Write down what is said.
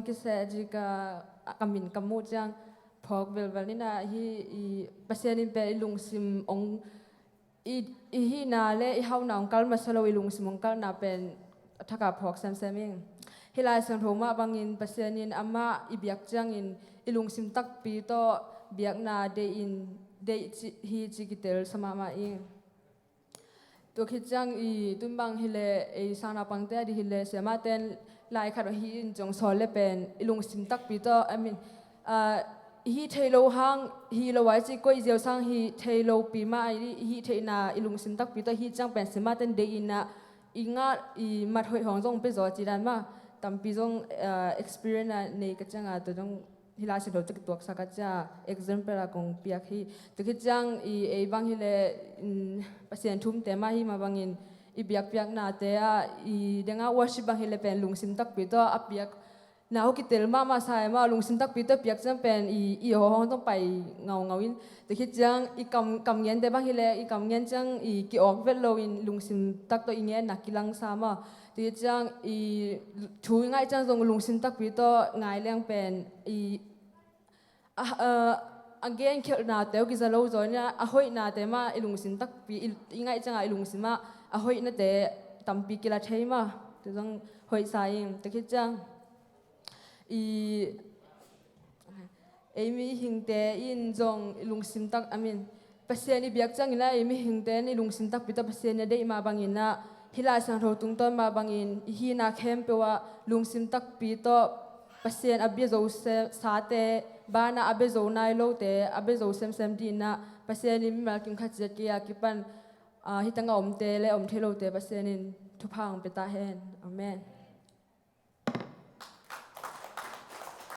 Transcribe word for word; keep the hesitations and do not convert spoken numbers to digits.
kiseh ci ka, ka min ka muh ciang phawk velvel ni na hi. I Pasian in pen i lungsim ong i, i hihna le i hauhna ong kal masa lo, i lungsim ong kalna pen a thak a phawk semsem ing. Hih Lai Siangtho mah bangin Pasian in amah i biak ciangin i lungsim takpi tawh biakna deih in, deih ci, hi ci kitel sa mahmah ing. Tua khit ciang i tun bang hileh ei sang naupangte a dih hileh siamahte in lai khat ahi in zong sawl le pen i lungsim takpi tawh, I mean, ah, i hih theih loh hang hi lo a, i ci koih ziau sang hi thei lopi mah a, i hih theihna i lungsim takpi tawh hih ciang pen siamahte in deih in ah, i ngah i mat hoih hong zong pia zaw ci dan mah tampi zong, ah, experience a nei ka ciang a, tua zong hih Lai Siangtho tawh kituaksak a cia example a kong piak hi. Tua khit ciang i ei bang hileh, mm, Pasian thumte mah hi mah bangin i biakpiaknate ah i dengah worship bang hileh pen lungsim takpi tawh a piakna uh kitel mahmah sa e mah, lungsim takpi tawh piak ciang pen i, i aw hong tawh pai ngaungau in. Tua khit ciang i kam, kam ngente bang hileh i kam ngen ciang i ki-awk vet loin lungsim tak tawh i ngenna kilangsa mah. Tua khit ciang i thu i ngaih ciang zong lungsim takpi tawh ngai leng pen i a, a, a genkhelhnate uh kiza lo zaw in ah, a hoihnate mah i lungsim takpi i, i ngaih ciangah i lungsim ah a hoihnate tampi kila thei mah. Tua zong hoihsa ing. Tua khit ciang i ei mihingte in zong i lungsim tak, I mean, Pasian i biak ciangin ah ei mihingte in i lungsim takpi tawh Pasian i deih mah bangin ah hih Lai Siangtho tungtawn mah bangin i hihna khempeuh ah lungsim takpi tawh Pasian a bia zo se-, sate, banah a bia zo nai lote a bia zo semsem dih in ah Pasian in mimal kim khat ciat kei a kipan, ah, hih tangah omte le om thei lote Pasian in thupha hong pia ta hen. Amen.